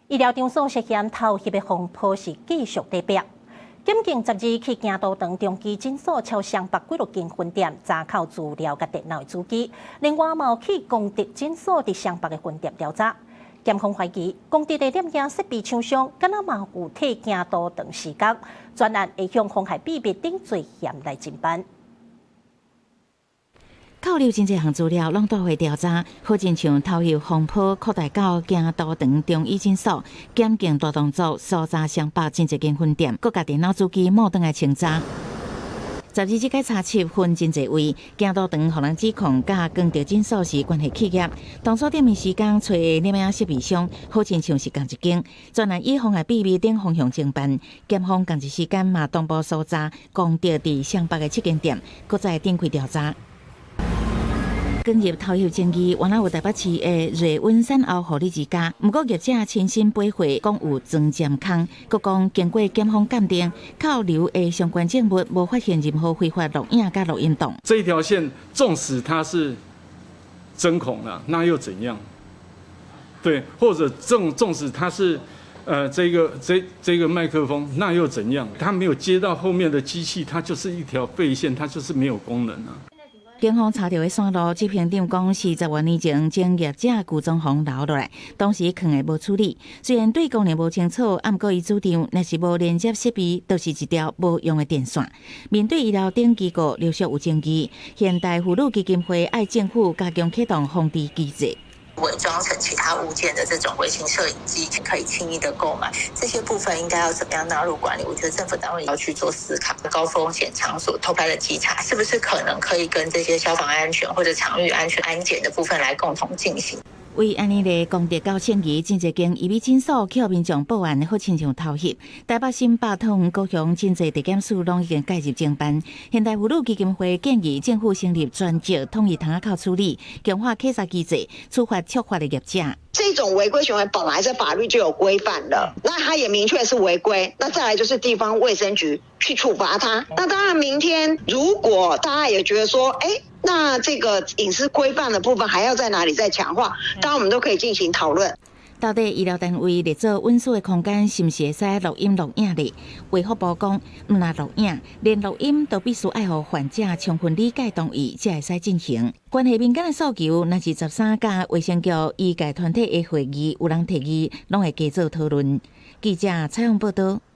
醫療場所涉嫌偷翕的風波是繼續咧爆。檢警十二去京都堂中醫診所敲雙北幾落間分店查扣資料佮電腦的主機，另外嘛有去公德診所佇雙北的分店調查。檢方懷疑公德的攝影設備廠商，敢若嘛有替京都堂施工，專案會向妨害秘密等罪嫌來偵辦。扣留真濟項資料，攏帶回調查。好親像偷翕風波擴大到京都堂中醫診所，檢警大動作搜查雙北真濟間分店，閣共電腦主機摸轉來清查。十二這個查緝分真濟位，京都堂予人指控佮光德診所是關係企業。當初店面時間揣的攝影設備商，好親像是仝一間，專案以妨害秘密等方向偵辦。檢方仝一時間嘛同步搜查光德佇雙北的七間店，閣再展開調查。捲入偷翕爭議，原來有台北市的瑞溫產後護理之家，毋過業者親身背貨，講有裝針孔，閣講經過檢方鑑定，扣留的相關證物無發現任何非法錄影佮錄音檔。這一條線，縱使它是針孔了，那又怎樣？對，或者縱使它是，這個麥克風，那又怎樣？它沒有接到後面的機器，它就是一條廢線，它就是沒有功能啊。警方查著的線路，執行長講是10外年前前業者辜宗宏留落來，當時囥的無處理。雖然對功能無清楚，毋過伊主張，若是無連接設備，就是一條無用的電線。面對醫療等機構陸續有爭議，現代婦女基金會愛政府加強啟動防治機制。偽裝成其他物件的這種微型攝影機，可以輕易的購買，這些部分應該要怎麼樣納入管理？我覺得政府單位要去做思考。高風險場所偷拍的稽查，是不是可能可以跟這些消防安全或者場域安全安檢的部分來共同進行？為按呢个公德到信義真濟間醫美診所去予民眾報案，好親像偷翕。台北新北桃園高雄真濟地檢署攏已經介入偵辦。現代婦女基金會建議政府成立專責統一窗仔口處理，強化稽查機制，處罰觸法的業者。這種違規行為本來在法律就有規範的，那他也明確是違規。那再來就是地方衛生局去處罰他。那當然，明天如果大家也覺得說，欸，那這個隱私規範的部分還要在哪裡再強化？當然，我們都可以進行討論。到底醫療單位列做隱私的空間，是毋是會使錄音錄影的？衛福部講，毋但錄影，連錄音都必須愛予患者充分理解同意，才會使進行。關係民間的訴求，若是13佮衛生局醫界團體的會議，有人提議，攏會加做討論。記者採訪報道。